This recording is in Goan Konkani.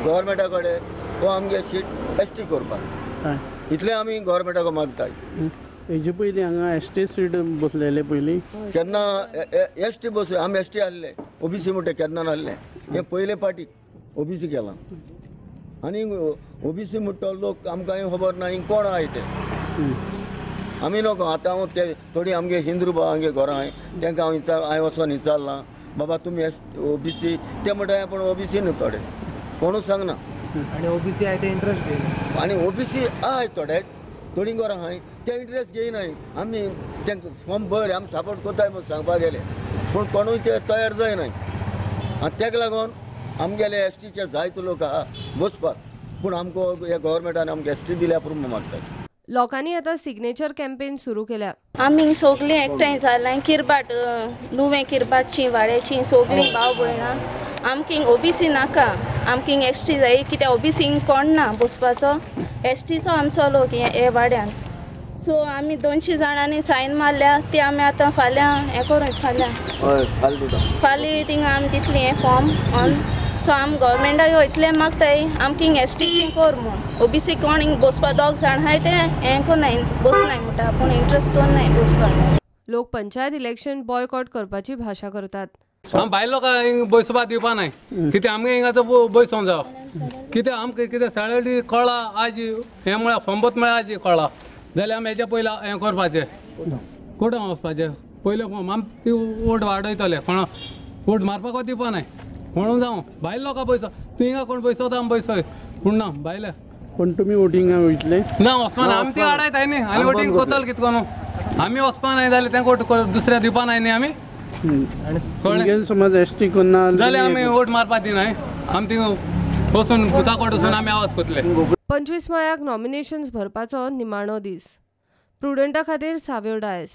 गव्हर्मेंटा कडेन हो आमगे सीट एस टी करपाक इतलें आमी गव्हर्मेंटाक मागताय. हेजे पयलीं हांगा एस टी सीट बसलेले पयलीं केन्ना एस टी बस आमी एस टी आहले ओबीसी म्हणटा केन्ना नासलें हें पयले पाटी ओबीसी केलां आनी ओबीसी म्हणटा लोक आमकां खबर ना हिंग कोण आहाय ते आमी नको. आतां हांव ते थोडी आमगे हिंदू भाव आमगे घरां आहाय तांकां हांव विचार हांवें वचोन विचारलां बाबा तुमी एस ओबीसी ते म्हणटा पूण ओबीसी न्हू थोडे कोणूच सांगना आनी ओबीसी आहाय ते इंट्रस्ट घेयना आनी ओबीसी आहाय थोडे थोडी घरां आहाय ते इंट्रस्ट घेयनाय. आमी तांकां फॉर्म भर आमी सपोर्ट करताय म्हूण सांगपाक गेले पूण कोणूय ते तयार जायनाय आनी ताका लागून आमगेले एस टीचे जायते लोक आहा बसपाक पूण आमकां ह्या गव्हर्मेंटान आमकां एस टी दिल्या पूण मागतात. लोकांनी आतां सिग्नेचर कॅम्पेन सुरू केल्या. आमी सगळीं एकठांय जालां किरबाट नुवें किरबाटची वाड्याची सगळीं भाव भयणां आमकां ओबीसी नाका आमकां एस टी जाय कित्याक ओबीसींक कोण ना बसपाचो एस टीचो आमचो लोक हे वाड्यान. सो आमी 200 जाणांनी सायन मारल्या ती आमी आतां फाल्यां हें करूं फाल्यां फाल्यां थिंगा आमी दितली हें फॉर्म ऑन. सो आमी गव्हर्मेंटाक इतलें मागताय आमकां एस टीची कर म्हूण ओबीसी कोण हिंग बसपा दोग जाण आहाय ते हें करनाय बसनाय म्हणटा पूण इंट्रस्ट दवरनाय बसपाक. लोक पंचायत इलेक्शन बॉयकॉट करपाची भाशा करतात. आम भायल लोकांक बसपा दिवपा नाय कित्याक आमगे हिंगाचो बयसोंक जावो कित्याक आमकां कितें सॅलरी कळ्ळा आज हें म्हळ्यार फॉर्म म्हळ्यार आज कळ्ळा जाल्यार आमी हेच्या पयलीं हें करपाचें कोर्टान वचपाचें पयलें फॉर्म आमी ती वोट वाडयतले कोणा वोट मारपाक दिवपा नाय म्हणून जावं भायल लोकां पयसो तूं हिंगा कोण पयसो आमी पयसो पूण ना भायले. पूण तुमी वोटिंगा वयतले ना वचपा ना आमी ती आडायताय न्ही आनी वोटींग करतले कितें करून आमी वचपा नाय जाल्यार तेंका वोट दुसऱ्या दिवपा नाय न्ही आमी कळ्ळें. समज एस टी करना जाल्यार आमी वोट मारपा दिनाय आमी थिंगा बसून भुताकोट वचून आमी आवाज करतले. 25 मायाक नॉमिनेशन्स भरपाचो निमाणो दीस. प्रुडंटा खातीर साव्यो डायस.